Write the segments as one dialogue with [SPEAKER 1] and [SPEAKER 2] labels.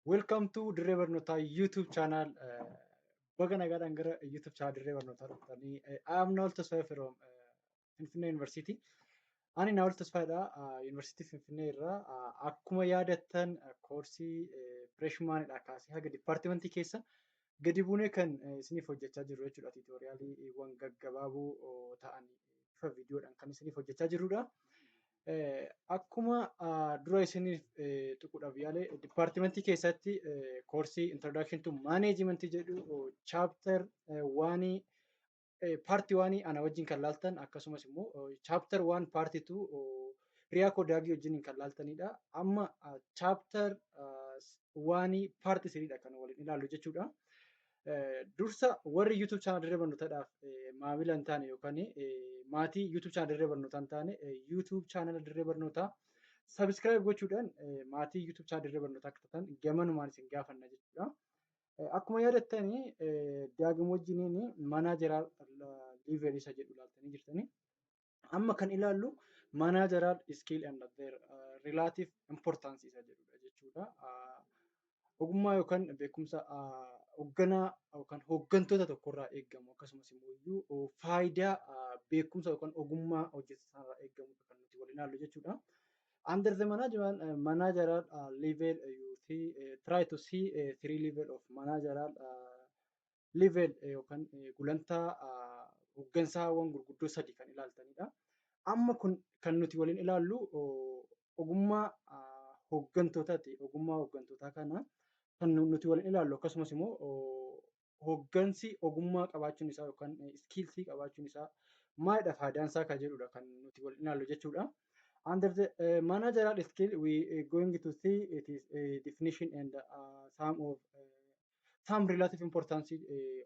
[SPEAKER 1] Welcome to Dirree Barnootaa YouTube channel. Baga nagaadhaan gara YouTube channel Dirree Barnootaa dhuftanii. I am Naol Tasfaye from Finfinnee University. Ani Naol Tasfayeedha. Yuunivarsiitii Finfinnee irraa. Akkuma yaadattan koorsii freshmanidha kaasee haga departmentii keessa gadi buunee kan isiniif hojjechaa jirru jechuudha. Tutorialiiwwan gaggabaaboo ta'an bifa viidiyoodhaan kan isiniif hojjechaa jirrudha. Akkuma dura isiniif tuquudhaaf yaale, departmentii keessatti koorsii Introduction to Management jedhu chapter oneii part oneii ana wajjin kan laaltan, akkasumas immoo chapter 1 part 2 hiriyaa koo Daagii wajjin kan laaltanidha. Amma chapter oneii part threedha kan waliin ilaallu jechuudha. Dursa warri YouTube channel Dirree Barnootaadhaaf maamila hin taane yookaan maatii YouTube channel Dirree Barnootaa hin taane, YouTube channel Dirree Barnootaa subscribe gochuudhaan maatii YouTube channel Dirree Barnootaa akka taatan gamanumaan isin gaafanna jechuudha. Akkuma yaadattanii, Daagim wajjiniin managerial level isa jedhu ilaaltanii jirtanii. Amma kan ilaallu managerial skill and their relative importance isa jedhudha jechuudha. Ogummaa yookaan beekumsa hoogganaa yookaan hooggantoota tokkorraa eeggamu, akkasumas immoo faayidaa beekumsa yookaan ogummaa hojjetaa irraa eeggamu kan nuti waliin ilaallu jechuudha. Under the management managerial level, you see, try to see three level of managerial level yookaan gulantaa hooggansaawwan gurguddoo sadi kan ilaaltanidha. Amma kun kan nuti waliin ilaallu ogummaa hooggantootaati. Ogummaa hooggantootaa kana kan nuti waliin ilaallu, akkasumas immoo hooggansi ogummaa qabaachuun isaa yookaan skillsii qabaachuun isaa maalidha faayidaan isaa kan jedhudha kan nuti waliin ilaallu jechuudha. Under the managerial skill, we going to see it is a definition and some relative importance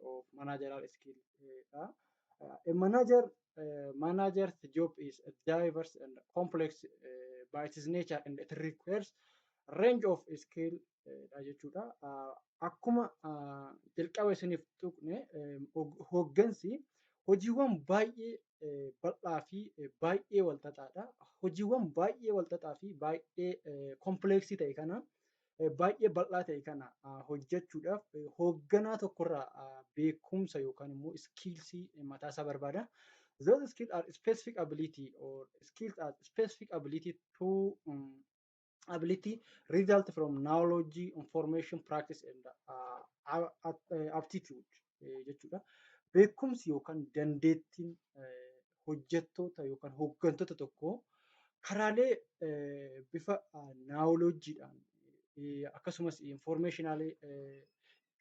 [SPEAKER 1] of managerial skill. A manager's job is diverse and complex by its nature, and it requires range of skill dha jechuudha. Akkuma jalqaba isiniif tuqne, hooggansi hojiiwwan baay'ee bal'aa fi baay'ee walxaxaadha. Hojiiwwan baay'ee walxaxaa fi baay'ee complexii ta'e kana, baay'ee bal'aa ta'e kana hojjechuudhaaf hoogganaa tokkorraa beekumsa yookaan immoo skillsii mataasaa barbaada. Those skills are specific ability or skills are specific ability to ability result from knowledge, information, practice and aptitude jechuudha. Beekumsi yookaan dandeettiin hojjettoota yookaan hooggantoota tokkoo karaalee bifa knowledgeiidhaan, akkasumas informationaalee,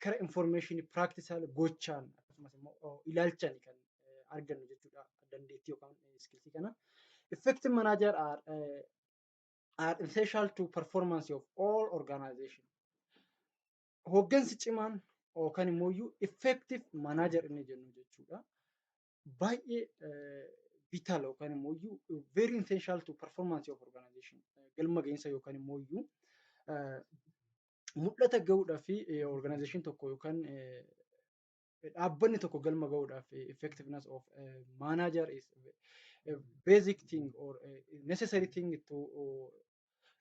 [SPEAKER 1] karaa informationii, practical gochaan, akkasumas immoo ilaalchaan kan argannu jechuudha dandeettii yookaan skillsii kana. Effective manager are essential to performance of all organization. Hooggansi cimaan yookaan immoo effective manager inni jennu jechuudha. Baay'ee vital yookaan immoo very essential to performance of organization. Galma gahinsa yookaan immoo mul'ata gahuudhaaf fi organization tokko yookaan dhaabbanni tokko galma gahuudhaaf, effectiveness of manager is a basic thing or a necessary thing to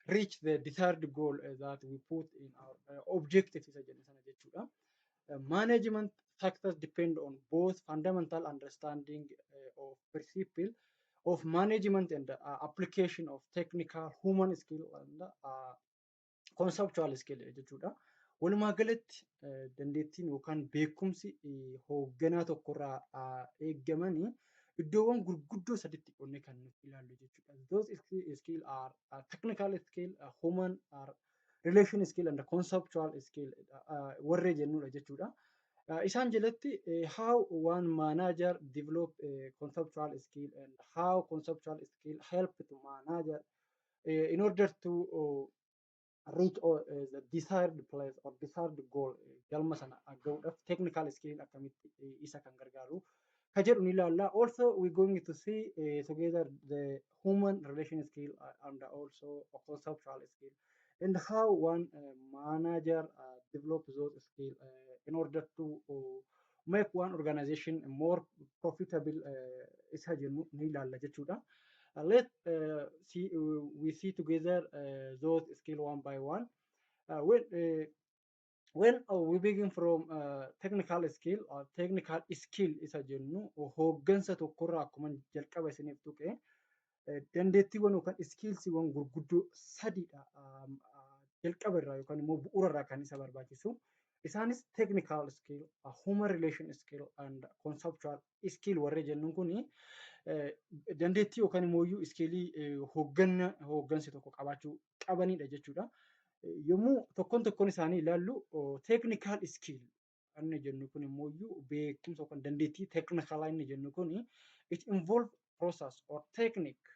[SPEAKER 1] reach the desired goal that we put in our objective isa jenne sana jechuudha. Management factors depend on both fundamental understanding of principle of management and application of technical human skill and conceptual skill jechuudha. Walumaa galatti dandeettiin yookaan beekumsi hoogganaa tokkorraa eeggamanii iddoowwan gurguddoo saditti qoodnee kan nuti ilaallu jechuudha. Those skill are technical skill, human relation skill and conceptual skill warree jennudha jechuudha. Isaan jalatti how one manager develop a conceptual skill and how conceptual skill help to manager in order to reach the desired place or desired goal, galma sana gahuudhaaf technical skill akkamitti isa kan gargaaru ka jedhu ni ilaalla. Also, we going to see together the human relation skill and also a conceptual skill and how one manager develop those skill in order to make one organization more profitable isa jennu ni ilaalla jechuudha. Let see we see together those skill one by one. When we begin from technical skill or technical skill isa jennu, hooggansa tokkorraa akkuma jalqaba isiniif tuqe, dandeettiiwwan yookaan skillsiiwwan gurguddoo sadiidha jalqaba irraa yookaan immoo bu'uura irraa kan isa barbaachisu. Isaanis technical skill, human relation skill and conceptual skill warreen jennuun kuni dandeettii yookaan immoo skillii hooggansi tokko qabaachuu qabanidha jechuudha. Yommuu tokkoon tokkoon isaanii ilaallu, technical skill inni jennu kun immoo beekumsa yookaan dandeettii technicalaa inni jennu kuni, it involve process or technique,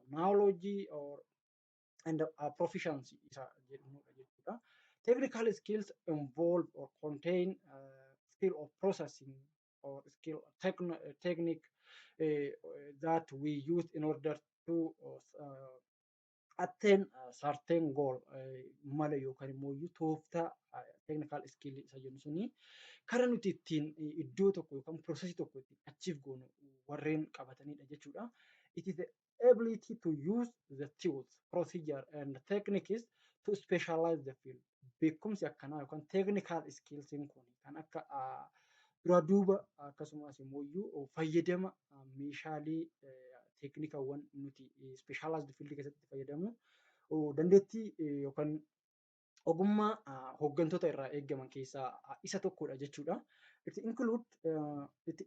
[SPEAKER 1] knowledge or and proficiency isa jennudha jechuudha. Technical skills involve or contain skill of processing or skill technique that we use in order to attain a certain goal. Mala yookaan immoo tooftaa technical skill isa jennu suni karaa nuti ittiin iddoo tokko yookaan processii tokko ittiin achieve goonu warreen qabatanidha jechuudha. It is the ability to use the tools, procedure and techniques to specialize the field. Beekumsi akkanaa yookaan technical skillsiin kun kan akka duraa duuba akkasumas immoo fayyadama meeshaalee teeknikawwan nuti specialized field keessatti fayyadamnu dandeettii yookaan ogummaa hooggantoota irraa eegaman keessaa isa tokkodha jechuudha. It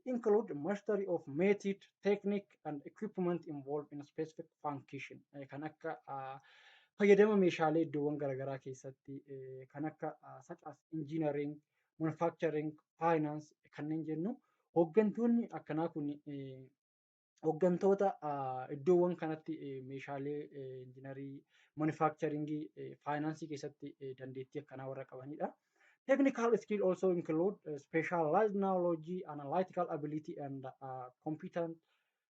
[SPEAKER 1] include mastery of method, technique and equipment involved in a specific function. Kan akka fayyadama meeshaalee iddoowwan garaagaraa keessatti, kan akka such as engineering, manufacturing, finance kanneen jennu, hooggantoonni akkanaa kun hooggantoota iddoowwan kanatti meeshaalee engineerii, manufacturingii, financeii keessatti dandeettii akkanaa warra qabanidha. Technical skill also include specialized knowledge, analytical ability and competent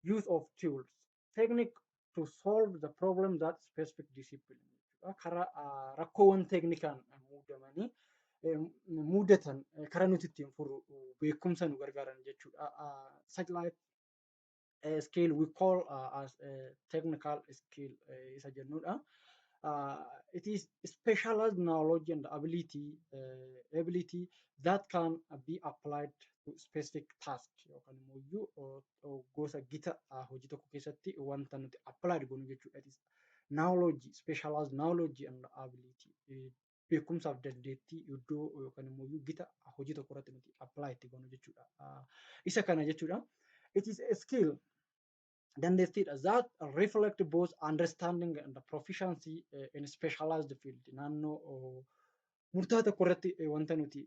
[SPEAKER 1] use of tools, technique to solve the problem that specific discipline. Karaa rakkoowwan teeknikaan muudamanii mudatan karaa nuti ittiin furru beekumsa nu gargaaran jechuudha. Such like skill we call as a technical skill isa jennudha. It is specialized knowledge and ability that can be applied to specific task yookaan immoo gosa gita hojii tokko keessatti wanta nuti applied goonu jechuudha. It is knowledge, specialized knowledge and ability, beekumsaaf dandeettii iddoo yookaan immoo gita hojii tokko irratti nuti apply itti goonu jechuudha. Isa kana jechuudha. It is a skill, dandeettiidha, that reflect both understanding and proficiency in specialized field. Naannoo murtaa tokko irratti wanta nuti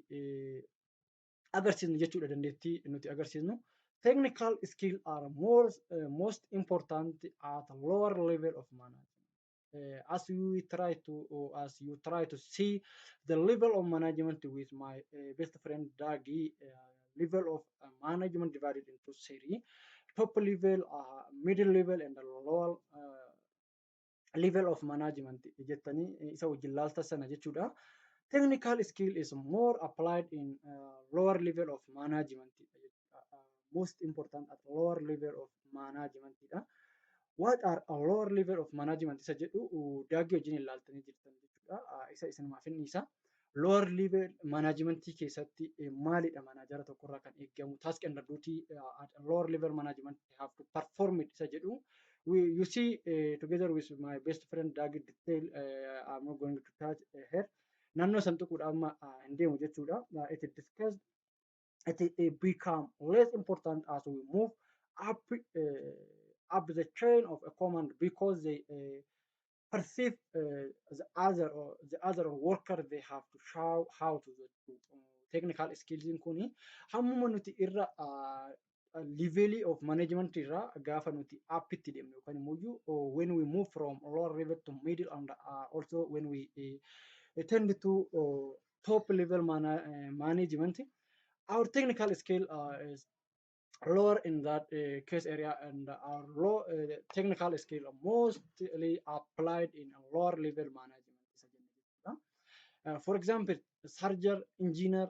[SPEAKER 1] agarsiisnu jechuudha, dandeettii nuti agarsiisnu. Technical skill are most important at lower level of management. As you try to see the level of management with my best friend Dagi, level of management divided into three: top level, middle level and lower level of management jettanii isa wajjin laalta sana jechuudha. Technical skill is more applied in lower level of management. Most important at lower level of management dha. What are a lower level of management isa jedhu Daagii wajjin ilaaltanii jirtan jechuudha. Isa isinumaaf inni isa. Lower level management keessatti maalidha managera tokkorraa kan eegamu, task and duty at lower level management have to perform it isa jedhu you see together with my best friend Dagi detail. I'm not going to touch here. Naannoo san tuquudha amma hin deemu jechuudha. It discussed it become less important as we move up the chain of a command because they perceive the other worker they have to show how to do. Technical skills kuni hammuma nuti irra levelii of management irraa gaafa nuti up itti deemnu yookaan immoo when we move from lower level to middle and also when we tend to top level management, our technical skill is lower in that case area, and our low technical skill mostly applied in a lower level management isa jenna jechuudha. For example, surgeon, engineer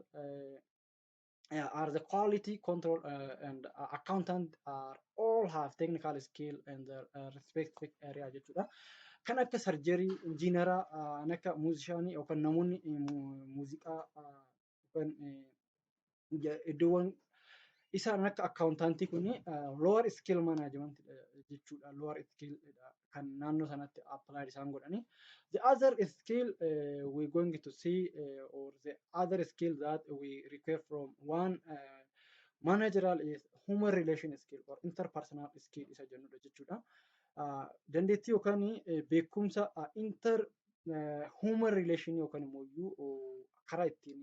[SPEAKER 1] are the quality control and accountant are all have technical skill in their respective area jechuudha. Kan akka surgery, injiinaraa, kan akka musicianii yookaan namoonni muuziqaa yookaan iddoowwan isaan akka accountantii kun lower skill management jechuudha. Lower skill kan naannoo sanatti apply isaan godhani. The other skill we're going to see or the other skill that we require from one managerial is human relation skill or interpersonal skill isa jennudha jechuudha. Dandeettii yookaan beekumsa inter human relation yookaan immoo karaa ittiin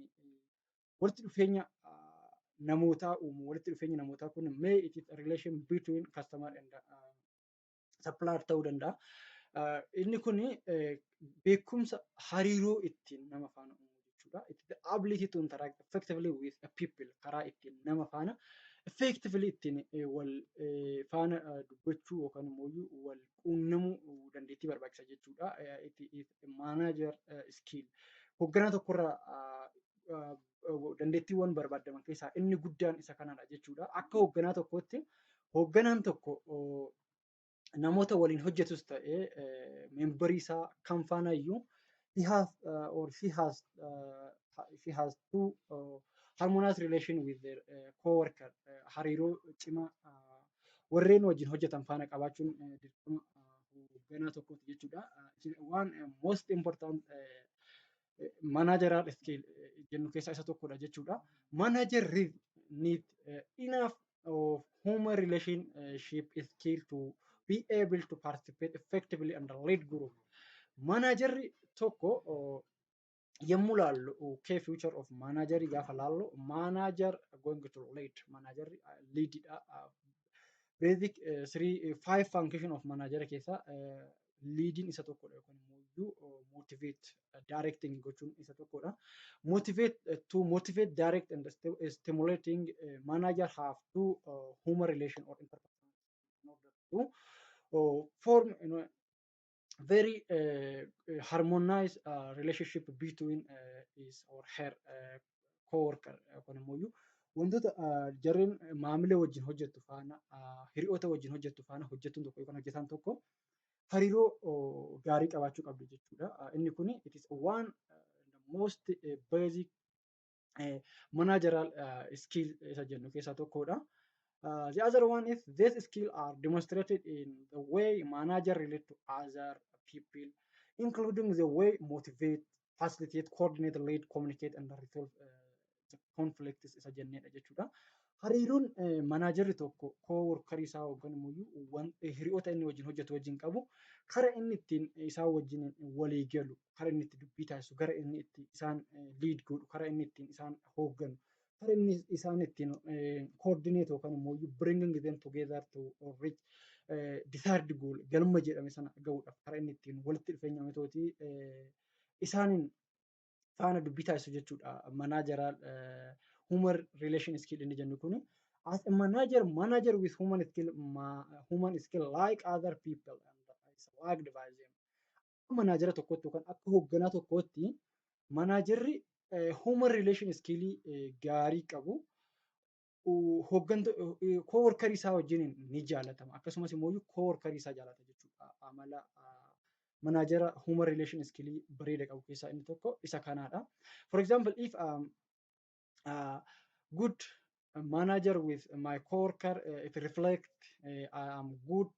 [SPEAKER 1] walitti dhufeenya namootaa uumu. Walitti dhufeenya namootaa kun may it is a relation between customer and supplier ta'uu danda'a. Inni kun beekumsa hariiroo ittiin nama faana uumu jechuudha. It is the ability to interact effectively with a people, karaa ittiin nama faana effectively ittiin wal faana dubbachuu yookaan immoo wal quunnamuu dandeettii barbaachisa jechuudha. It is a manager skill. Hoogganaa tokkorraa dandeettiiwwan barbaadaman keessaa inni guddaan isa kanadha jechuudha. Akka hoogganaa tokkootti hoogganaan tokko namoota waliin hojjetus ta'ee memberii isaa kam faana iyyuu he has or she has to harmonize relation with their co-worker, hariiroo cimaa warreen wajjin hojjetan faana qabaachuun dirqama hoogganaa tokkooti jechuudha. One most important managerial skill jennu keessaa isa tokkodha jechuudha. Manager need enough of human relationship skill to be able to participate effectively and lead group. Managerri tokko yommuu laallu, key feature of managerii gaafa laallu, manager going to lead, managerri leadidha. Basic three five function of manager keessaa leadiin isa tokkodha yookaan immoo motivate, directing gochuun isa tokkodha. Motivate to motivate, direct and stimulating, manager have to human relation or interpersonal in order to form very harmonized relationship between his or her co-worker yookaan immoo wantoota jarreen maamila wajjin hojjettu faana, hiriyoota wajjin hojjettu faana hojjettuun tokko yookaan hojjetaan tokko hariiroo gaarii qabaachuu qabdu jechuudha. Inni kun it is one the most basic managerial skill isa jennu keessaa tokkodha. The other one is this skill are demonstrated in the way manager relate to other people, including the way motivate, facilitate, coordinate, lead, communicate and resolve the conflicts isa jennedha jechuudha. Hariiroon managerri tokko co-workerii isaa yookaan immoo hiriyoota inni wajjin hojjetu wajjin qabu, kara inni ittiin isaan wajjin walii galu, kara inni itti dubbii taasisu, gara inni itti isaan lead godhu, kara inni ittiin isaan hoogganu, kara inni isaan ittiin coordinate yookaan immoo bringing them together to reach desired goal, galma jedhame sana gahuudhaaf kara inni ittiin walitti dhufeenya mitooti isaaniin faana dubbii taasisu jechuudha. Managerial human relation skill inni jennu kuni. As a manager, manager with human skill, human skill like other people and is liked by them. Akka managera tokkotti yookaan akka hoogganaa tokkootti managerri human relation skill gaarii qabu co-workerii isaa wajjin ni jaalatama. Akkasumas immoo co-workerii isaa jaalata jechuudha. Amala managera human relation skill bareeda qabu keessaa inni tokko isa kanaadha. For example, if good manager with my coworker, it reflect I am good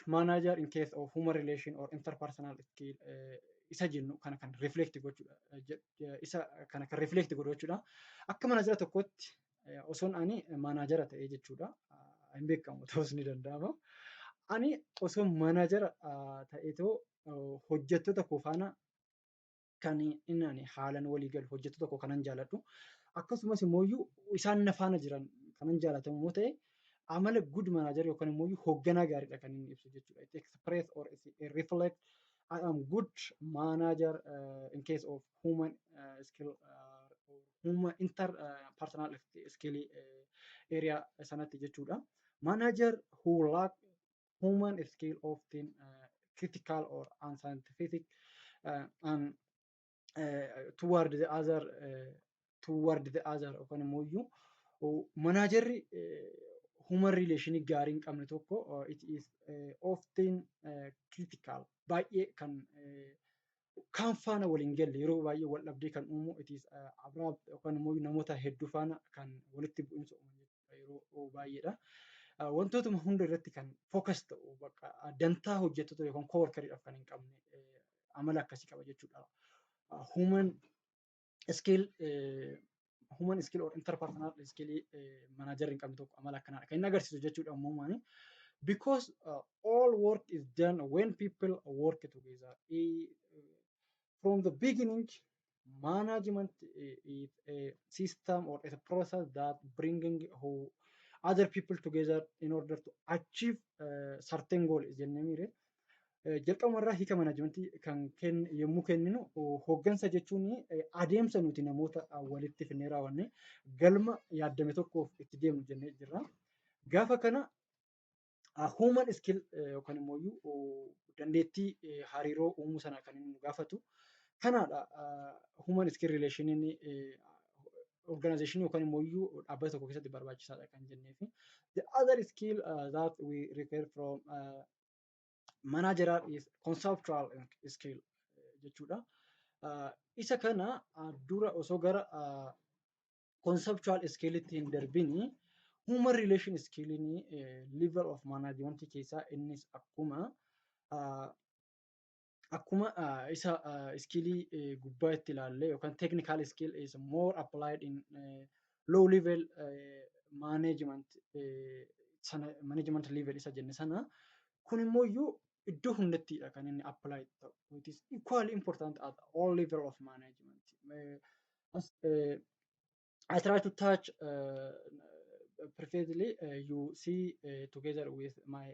[SPEAKER 1] manager in case of human relation or interpersonal skill isa jennu kana kan reflect gochuudha. Isa kana kan reflect godhu jechuudha. Akka managera tokkotti osoon ani managera ta'ee jechuudha. Hin beekamu, ta'us ni danda'ama. Ani osoo managera ta'eetoo hojjettoota koo faana kan inni ani haalan walii galu, hojjettoota koo kanan jaaladhu. Akkasumas immoo isaan na faana jiran kanan jaalatamu immoo ta'e, amala good manager yookaan immoo hoogganaa gaariidha kan inni ibsu jechuudha. It express or it reflect I am good manager in case of human skill human interpersonal skill area sanatti jechuudha. Manager who lack human skill often critical or unscientific and toward the other yookaan immoo managerri Human relation gaarii hin qabne tokko, it is often critical, baay'ee kan kaan faana waliin galle, yeroo baay'ee wal dhabdee kan uumu, it is abrupt yookaan immoo namoota hedduu faana kan walitti bu'insa uumu yeroo baay'eedha. Wantootuma hunda irratti kan focus ta'u, bakka dantaa hojjettoota yookaan coworkeriidhaaf kan hin qabne amala akkasii qaba jechuudha. Human skill or interpersonal skill managerri hin qabne tokko amala akkanaadha kan inni agarsiisu jechuudha uumamaan. Because all work is done when people work together. From the beginning, management is a system or is a process that bringing who other people together in order to achieve certain goal jennee miire. Jalqabumarraa hiika managementii kan yommuu kenninu, hooggansa jechuun adeemsa nuti namoota walitti fidnee raawwanne galma yaaddame tokkoof itti deemnu jennee jirra. Gaafa kana human skill yookaan immoo dandeettii hariiroo uumuu sana kan inni nu gaafatu. Kanaadha human skill relationiin organization yookaan immoo dhaabbata tokko keessatti barbaachisaadha kan jenneefi. The other skill that we require from managerial is conceptual skill jechuudha. Isa kana dura osoo gara conceptual skillitti hin darbini, human relation skilliin level of management keessaa innis akkuma isa skillii gubbaa itti ilaalle yookaan technical skill is more applied in low level management sana, management level isa jenne sana, kun immoo iyyuu iddoo hundattidha kan inni apply ta'u. It is equally important at all level of management. As, I try to touch preferably you see together with my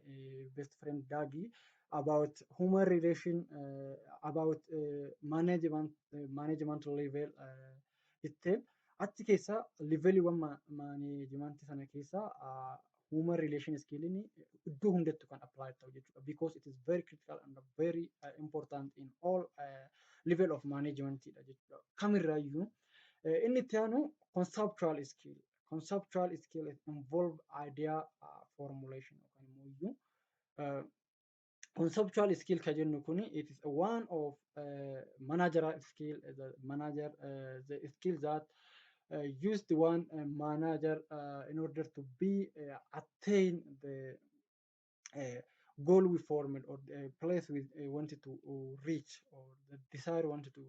[SPEAKER 1] best friend Dagi about human relation, about management level detail. Achi keessa leveliiwwan management sana keessa human relation skilliin iddoo hundattu kan apply ta'u jechuudha. Because it is very critical and very important in all level of management dha jechuudha. Kamirraayyuu inni itti aanu conceptual skill. Conceptual skill involve idea formulation yookaan immoo iyyuu conceptual skill ka jennu kuni, it is one of managerial skill, the manager the skill that used one manager in order to be attain the goal we formed or the place we wanted to reach or the desire wanted to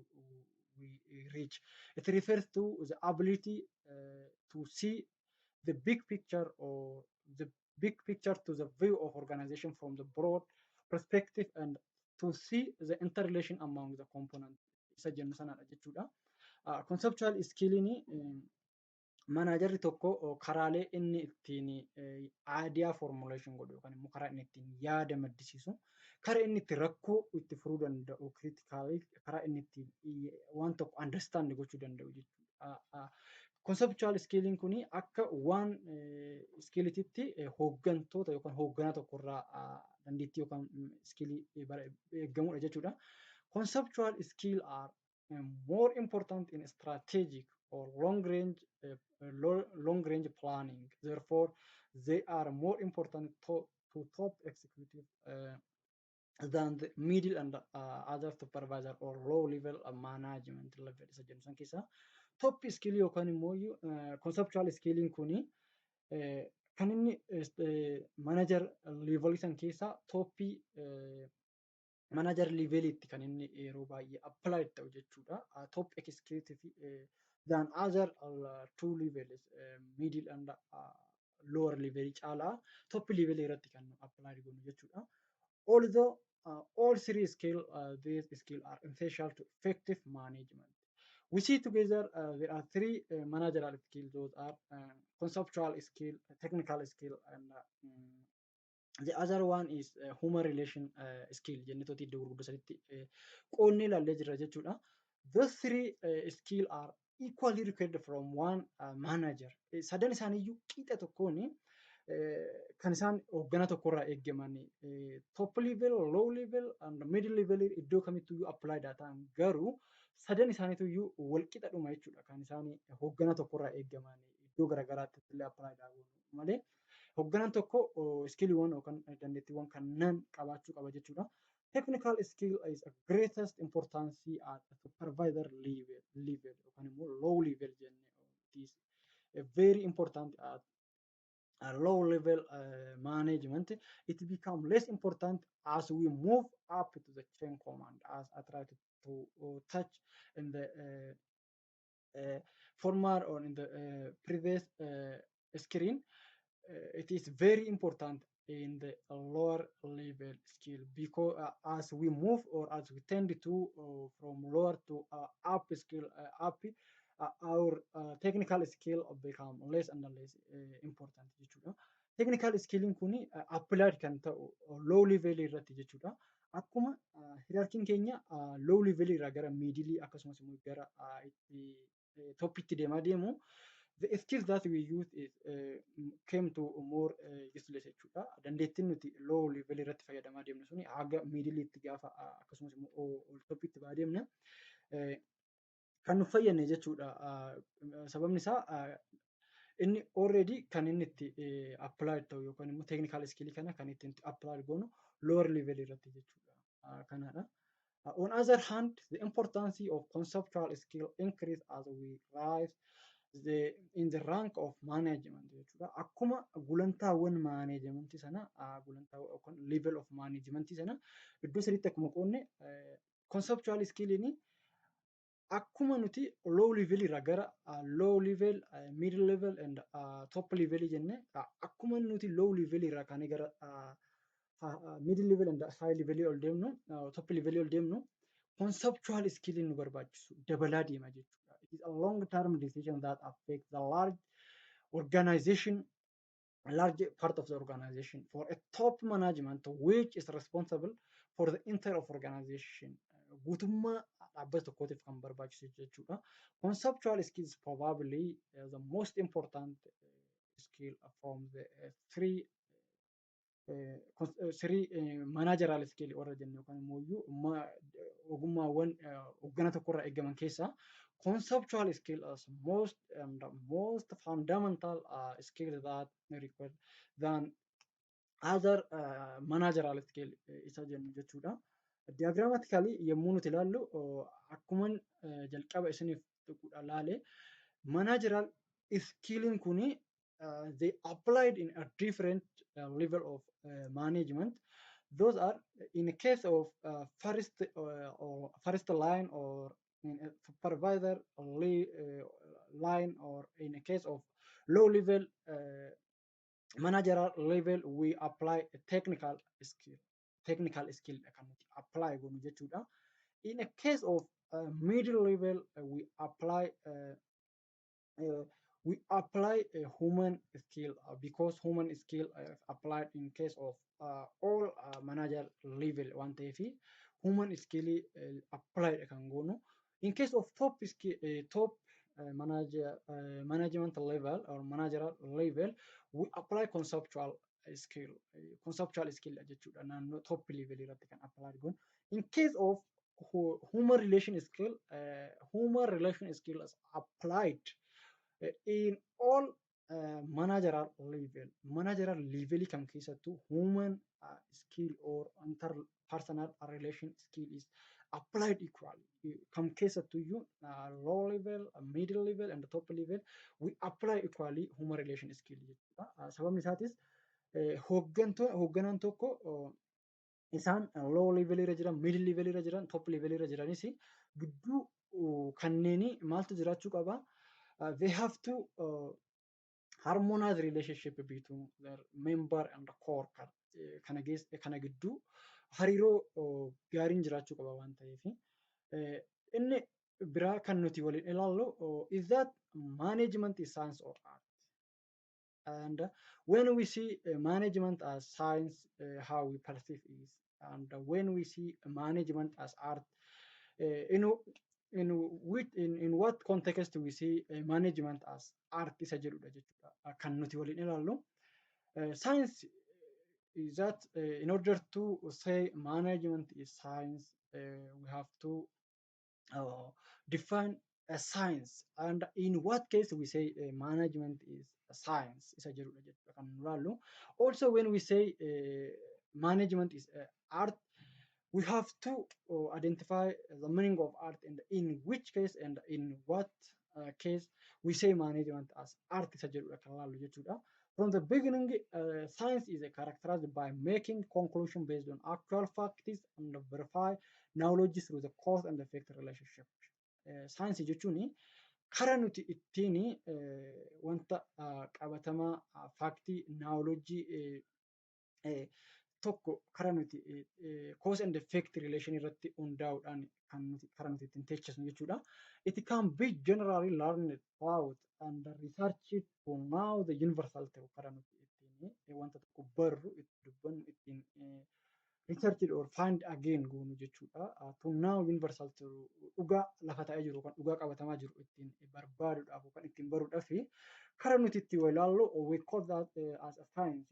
[SPEAKER 1] we reach. It refers to the ability to see the big picture or the big picture to the view of organization from the broad perspective and to see the interrelation among the components isa jennu sanadha jechuudha. Conceptual skilliin managerri tokko karaalee inni ittiin idea formulation godhu yookaan immoo karaa inni ittiin yaada maddisiisu, karaa inni itti rakkoo itti furuu danda'u, critically karaa inni ittiin waan tokko understand gochuu danda'u jechuudha. Conceptual skilliin kun akka waan skillititti hooggantoota yookaan hoogganaa tokkorraa dandeettii yookaan skillii eeggamudha jechuudha. Conceptual skill are more important in strategic or long range planning. Therefore, they are more important to top executive than the middle and other supervisor or low level management level isa jennu san keessaa top skill yookaan immoo conceptual skilliin kuni kan inni manager level san keessaa toppii manager leveliitti kan inni yeroo baay'ee apply ta'u jechuudha. Top executive than other two levels, middle and lower level caalaa top level irratti kan apply goonu jechuudha. Although all three skill, these skill are essential to effective management. We see together there are three managerial skills. Those are conceptual skill, technical skill, and the other one is human relation skill jennetooti iddoo gurguddoo saditti qoonnee ilaallee jirra jechuudha. Those three skill are equally required from one manager. Sadan isaaniiyyuu qixa tokkoon kan isaan hoogganaa tokkorraa eeggaman, top level, low level and middle level iddoo kamittiyyuu apply ta'an, garuu sadan isaaniituyyuu wal qixa dhuma jechuudha kan isaan hoogganaa tokkorraa eeggaman iddoo garaagaraatti illee apply goonu malee. Hoogganaan tokko skilliiwwan yookaan dandeettiiwwan kanneen qabaachuu qaba jechuudha. Technical skill is a greatest importance at supervisor level yookaan immoo low level jennee, it is a very important at a low level management. It become less important as we move up to the chain command, as I try to touch in the former or in the previous screen. It is very important in the lower level skill because as we move or as we tend to from lower to up skill, up our technical skill become less and less important jechuudha. Technical skilliin kun applied kan ta'u low level irratti jechuudha. Akkuma hierarchiin keenya low level irraa gara middle, akkasumas immoo gara itti topitti deemaa deemu, the skills that we use is came to more useless jechuudha. Dandeettiin nuti low level irratti fayyadamaa deemnu suni haga middleitti gaafa akkasumas immoo ol topitti ba'aa deemne kan nu fayyadne jechuudha. Sababni isaa inni already kan inni itti apply ta'u yookaan immoo technical skill kana kan ittiin apply goonu lower level irratti jechuudha. Kanaadha. On other hand, the importance of conceptual skill increase as we rise in the rank of management jechuudha. Akkuma gulantaawwan management sana, gulantaa yookaan level of management sana iddoo sadiitti akkuma qoodne, conceptual skilliin akkuma nuti low level irraa gara low level, middle level and top level jenne, akkuma nuti low level irraa kaanee gara middle level and high level ol deemnu, top level ol deemnu, conceptual skill nu barbaachisu dabalaa deema jechuudha. It is a long term decision that affect the large organization, a large part of the organization, for a top management which is responsible for the entire of organization. Guutummaa dhaabbata tokkootiif kan barbaachisu jechuudha. Conceptual skills probably the most important skill from the three managerial skill warra jennu yookaan immoo ogummaawwan hoggana tokkorraa eegaman keessaa conceptual skill is most and the most fundamental skill that required than other managerial skill isa jennu jechuudha. Diagrammatically yommuu nuti ilaallu, akkuman jalqaba isiniif tuquudha laale, managerial skilliin kuni they applied in a different level of management. Those are in a case of first or first line or in a supervisor line or in a case of low level managerial level, we apply a technical skill. Technical skill kan nuti apply goonu jechuudha. In a case of middle level, we apply a human skill because human skill applied in case of all manager level waan ta'eef human skill apply kan goonu. In case of top skill, top management level or managerial level, we apply conceptual skill, conceptual skill jechuudha naannoo top level irratti kan apply goonu. In case of human relation skill, human relation skill is applied in all managerial level. Managerial level kam keessattuu human skill or interpersonal relation skill is applied equally. Kam keessattuyyuu low level, middle level and top level, we apply equally human relation skill jechuudha. Sababni isaatis hoogganaan tokko isaan low level irra jiran, middle level irra jiran, top level irra jiranis gidduu kanneenii maaltu jiraachuu qaba? They have to harmonize relationship between their member and the coworker. Kana keessa kana gidduu hariiroo gaariin jiraachuu qaba waan ta'eef. Inni biraa kan nuti waliin ilaallu is that management is science or art. And when we see management as science, how we perceive is, and when we see management as art, in what context we see management as art isa jedhudha jechuudha kan nuti waliin ilaallu. Science is that in order to say management is science, we have to define a science, and in what case we say management is science isa jedhudha jechuudha kan nu ilaallu. Also, when we say management is art, we have to identify the meaning of art and in which case and in what case we say management as art isa jedhudha kan ilaallu jechuudha. From the beginning, science is characterized by making conclusion based on actual facts and verify knowledge through the cause and effect relationship. Saayinsii jechuun karaa nuti ittiin wanta qabatamaa, factii, knowledge tokko karaa nuti cause and effect relation irratti hundaa'uudhaan kan nuti karaa nuti ittiin teechisnu jechuudha. It can be generally learned, taught and researched to know the universal truth. Karaa nuti ittiin wanta tokko barru, itti dubbannu, ittiin research or find again goonu jechuudha. To know universal truth, dhugaa lafa taa'ee jiru kan dhugaa qabatamaa jiru ittiin barbaaduudhaaf yookaan ittiin baruudhaaf karaa nuti ittiin ilaallu, we call that as a science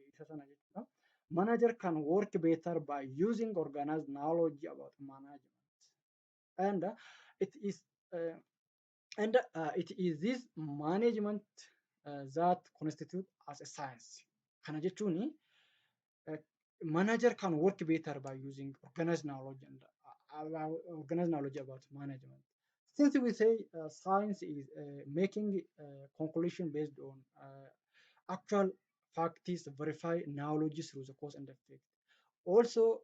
[SPEAKER 1] isa sana jechuudha. Manager can work better by using organized knowledge about management. And it is this management that constitute as a science. Kana jechuun manager can work better by using organized knowledge and organized knowledge about management. Since we say science is making conclusion based on actual facts, verify knowledge through the cause and effect. Also,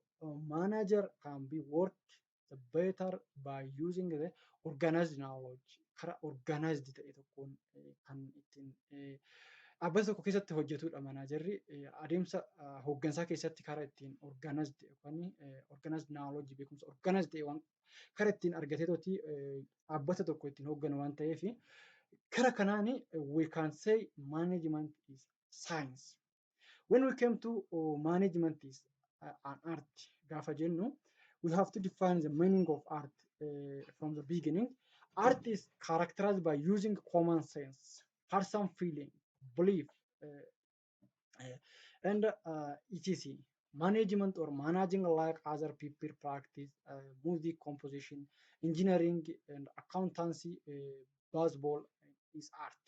[SPEAKER 1] manager can be work better by using the organized knowledge. Karaa organized ta'e tokkoon kan ittiin dhaabbata tokko keessatti hojjetudha managerri. Adeemsa hooggansaa keessatti karaa ittiin organized yookaan organized knowledge, beekumsa organized ta'e waan karaa ittiin argateetoti dhaabbata tokko ittiin hoogganu waan ta'eef, karaa kanaan we can say management is science. When we came to management is an art gaafa jennu, we have to define the meaning of art from the beginning. Art is characterized by using common sense, person feeling, belief, and etc. Management or managing, like other people practice, music composition, engineering and accountancy, baseball is art.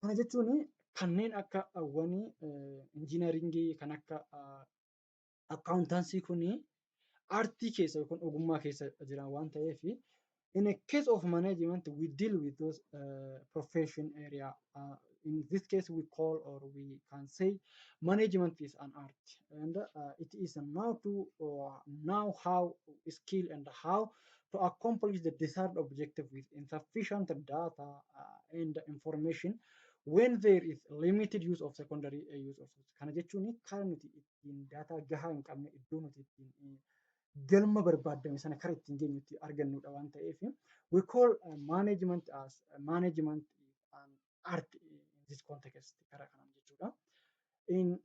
[SPEAKER 1] Kana jechuun kanneen akka awwanii engineeringii, kan akka accountancy kuni aartii keessa yookaan ogummaa keessa jiran waan ta'eef, in a case of management we deal with those profession area. In this case we call or we can say management is an art, and it is now to know how skill and how to accomplish the desired objective with insufficient data and information when there is limited use of secondary use of. Kana jechuun karaa nuti ittiin daataa gahaa hin qabne, iddoo nuti ittiin galma barbaadame sana karaa ittiin geenyu itti argannudha waan ta'eef, we call management as management an art in this context karaa kanaan jechuudha. In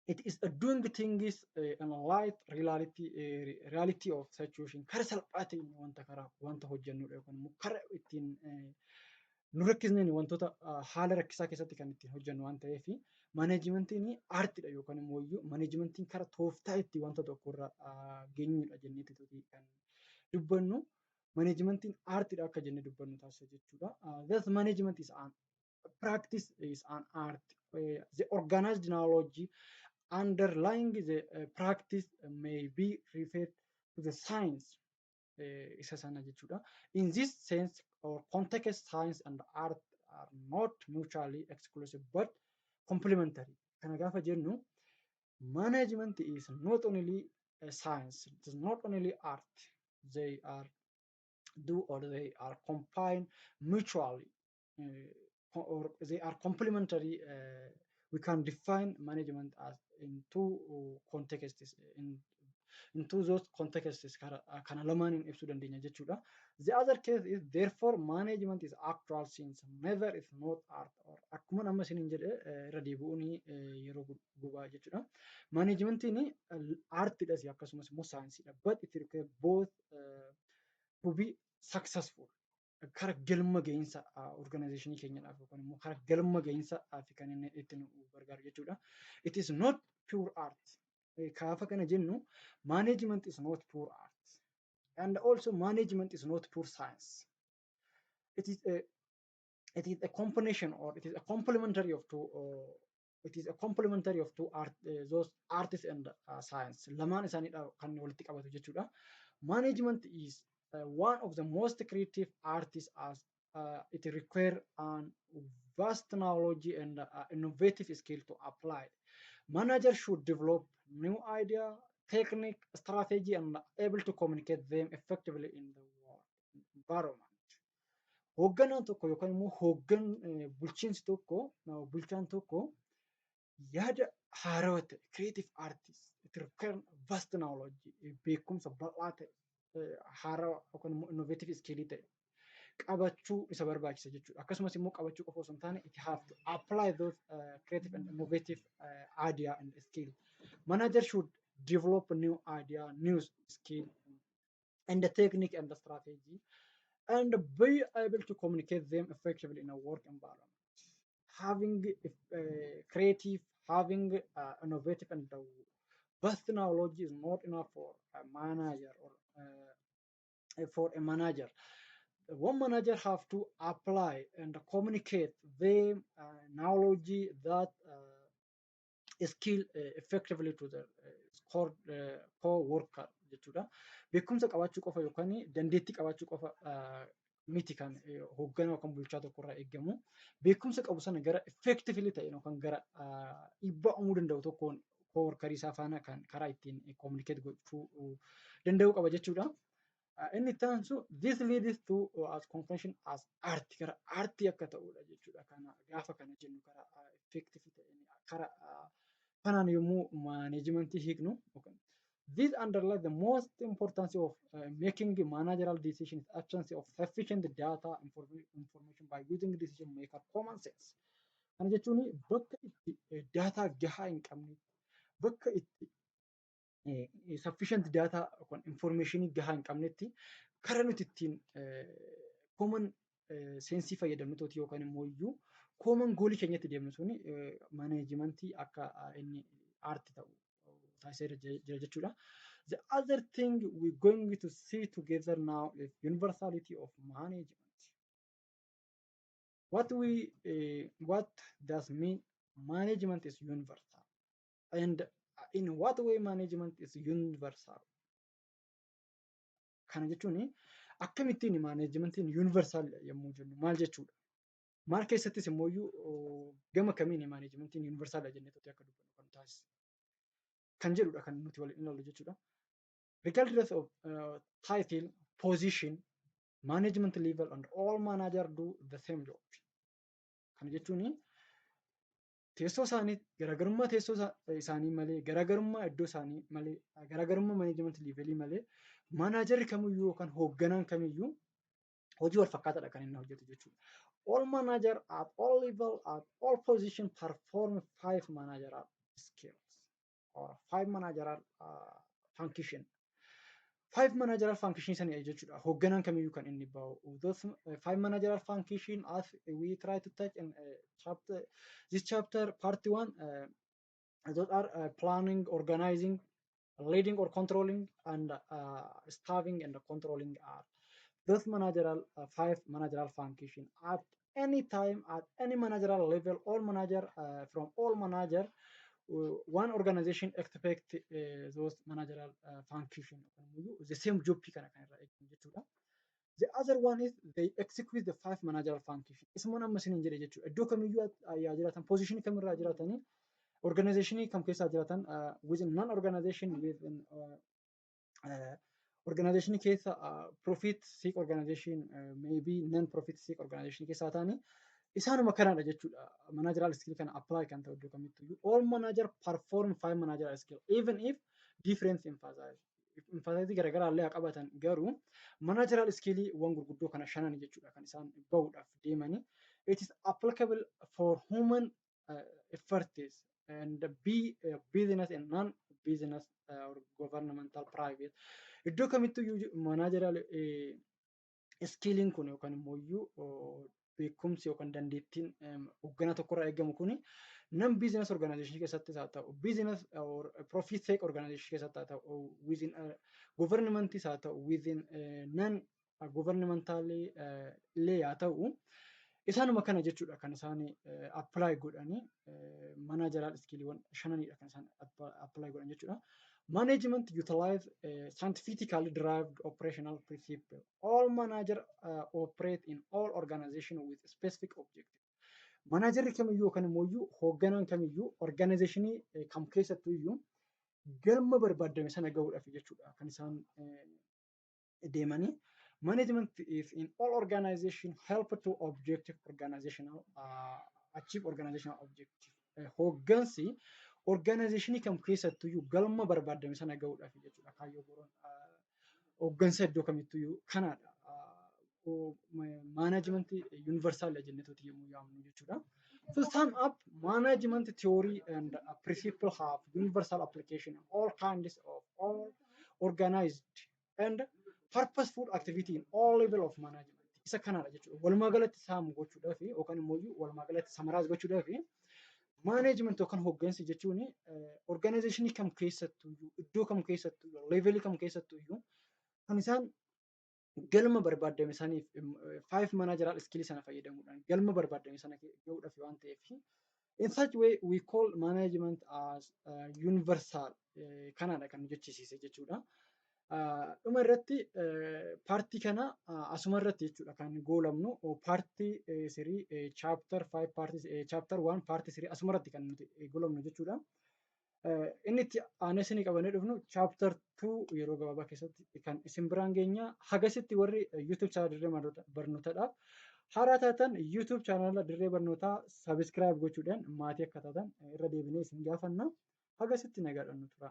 [SPEAKER 1] it is a doing things in a light reality of situation, karaa salphaa ta'een wanta karaa wanta hojjennudha yookaan immoo karaa ittiin nu rakkisneen wantoota haala rakkisaa keessatti kan ittiin hojjennu waan ta'eef, managementiin aartiidha yookaan immoo iyyuu managementiin karaa tooftaa itti wanta tokko irra geenyudha jenneeti kan dubbannu. Managementiin aartiidha akka jennee dubbannu taasisa jechuudha. Thus management is an practice, is an art. The organized knowledge underlying the practice may be referred to the science isa sana jechuudha. In this sense or context, science and art are not mutually exclusive but complementary. Kana gaafa jennu, management is not only a science, it is not only art. They are do or they are combined mutually or they are complementary. We can define management as in two contexts, in those contexts kana lamaaniin ibsuu dandeenya jechuudha. The other case is, therefore, management is actual science, neither is not art or akkuma amma isiniin jedhe irra deebi'uun yeroo gubaa jechuudha. Managementiin aartiidhas akkasumas immoo saayinsiidha. But it requires both to be successful. Kara galma gahinsa organizationii keenyadhaaf yookaan immoo kara galma gahinsa fi kan inni itti nu gargaaru jechuudha. It is not pure art. Gaafa kana jennu, management is not pure art. And also management is not pure science. It is a It is a combination or it is a complementary of two it is a complementary of two art, those artists and science. Lamaan isaaniidha kan walitti qabatu jechuudha. Management is one of the most creative artists as it require an vast knowledge and innovative skill to apply. Manager should develop new idea, technique, strategy and able to communicate them effectively in the work environment. Hoogganaan tokko yookaan immoo hooggan bulchiinsi tokko, bulchaan tokko yaada haarawaa ta'e, creative artist, it require vast knowledge, beekumsa bal'aa ta'e, haarawaa yookaan immoo innovative skill ta'e qabachuu isa barbaachisa jechuudha. Akkasumas immoo qabachuu qofa osoo hin taane, it have to apply those creative and innovative idea and skill. Manager should develop new idea, new skill and the technique and the strategy and be able to communicate them effectively in a work environment. Having creative, having innovative and vast knowledge is not enough for a manager or for a manager. One manager have to apply and communicate them knowledge that skill effectively to the co-worker jechuudha. Beekumsa qabaachuu qofa yookaan dandeettii qabaachuu qofa miti kan hoogganaa yookaan bulchaa tokko irraa eegamu. Beekumsa qabu sana gara effectively ta'een yookaan gara dhiibbaa uumuu danda'u tokkoon co-workerii isaa faana kan karaa ittiin communicate gochuu danda'uu qaba jechuudha. Inni itti aansu, this leads to as conclusion as art, gara artii akka ta'udha jechuudha. Kana gaafa kana jennu, karaa effective ta'een, karaa kanaan yommuu managementii hiiknu, this underlines the most importance of making managerial decisions, absence of sufficient data information by using decision maker common sense. Kana jechuun bakka itti daataa gahaa hin qabne, bakka itti sufficient data yookaan information gahaa hin qabnetti, karaa nuti ittiin common sense fayyadamnutooti yookaan immoo iyyuu common goalii keenyatti deemnu suni managementii akka inni aartii ta'u taasisee jira jechuudha. The other thing we're going to see together now is universality of management. What does mean management is universal? And in what way management is universal? Kana jechuun akkamittiin managementiin universal yommuu jennu maal jechuudha? Maal keessattis immoo gama kamiin managementiin universal jennee akka dubbannu kan taasise? Kan jedhudha kan nuti waliin ilaallu jechuudha. Regardless of title, position, management level and all manager do the same job. Kana jechuun teessoo isaanii, garaagarummaa teessoo isaanii malee, garaagarummaa iddoo isaanii malee, garaagarummaa management levelii malee, managerri kamiyyuu yookaan hoogganaan kamiyyuu hojii wal fakkaataadha kan inni hojjetu jechuudha. All manager at all level, at all position perform five managerial skills or five managerial function. Five managerial function sani jechuudha. Hoogganaan kamiyyuu kan inni bahu. Those five managerial function, as we try to touch in chapter, this chapter part one, those are planning, organizing, leading or controlling, and staffing and controlling are those managerial five managerial function. At any time, at any managerial level, all manager from all manager, one organization expect those managerial function, the same job kana kan irraa eegamu jechuudha. The other one is they execute the five managerial function. Isuma amma isiniin jedhe jechuudha. Iddoo kamiyyuu yaa jiraatan, position kamirraa jiraatanii, organizationii kam keessaa jiraatan, within non organization, within organizationii keessa, profit seek organization, maybe non profit seek organization keessaa ta'anii, isaanuma kanaadha jechuudha. Managerial skill kana apply kan ta'u iddoo kamittuu. All manager perform five managerial skill even if different emphasize. Emphasize garaagaraa illee haa qabaatan, garuu managerial skilliiwwan gurguddoo kana shanan jechuudha kan isaan bahuudhaaf deemanii. It is applicable for human efforts and be business and non-business or governmental, private. Iddoo kamittuu managerial skilliin kun yookaan immoo iyyuu beekumsi yookaan dandeettiin hoogganaa tokkorraa eegamu kuni non business organization keessattis haa ta'u, business or profit sake organization keessatti haa ta'u, within governmentis haa ta'u, within non governmental illee haa ta'u. Isaanuma kana jechuudha kan isaan apply godhanii, managerial skilliiwwan shananidha kan isaan apply godhan jechuudha. Management utilize scientifically derived operational principle. All manager operate in all organization with specific objective. Managerri kamiyyuu yookaan immoo hoogganaan kamiyyuu organizationii kam keessattuu iyyuu galma barbaadame sana gahuudhaaf jechuudha kan isaan deemanii. Management is in all organization help to objective organizational achieve organizational objective. Hooggansi organizationii kam keessattuyyuu galma barbaadame sana gahuudhaaf jechuudha. Kaayyoo boroon hooggansa iddoo kamittuyyuu kanaadha. Managementii universal jenneetoti yommuu yaamnu jechuudha. To sum up, management theory and principle have universal application in all kinds of all organized and purposeful activity in all level of management. Isa kanaadha jechuudha. Walumaa galatti sum gochuudhaaf yookaan immoo walumaa galatti summarize gochuudhaaf, management yookaan hooggansi jechuun organizationii kam keessattuyyuu, iddoo kam keessattuyyuu, levelii kam keessattuyyuu kan isaan galma barbaadame saniif five managerial skill sana fayyadamuudhaan galma barbaadame sana gahuudhaaf waan ta'eef, in such way we call management as universal kanaadha kan jechisiise jechuudha. Dhuma irratti partii kana asuma irratti jechuudha kan goolabnu. Part 3, chapter 5 part, chapter 1 part 3 asuma irratti kan nuti goolabnu jechuudha. Inni itti aanee isinii qabannee dhufnu chapter 2 yeroo gabaabaa keessatti kan isin biraan geenya. Hagasitti warri YouTube channel Dirree Barnootaadhaaf haaraa taatan, YouTube channel Dirree Barnootaa subscribe gochuudhaan maatii akka taatan irra deebinee isin gaafanna. Hagasitti nagaadhaan nu tura.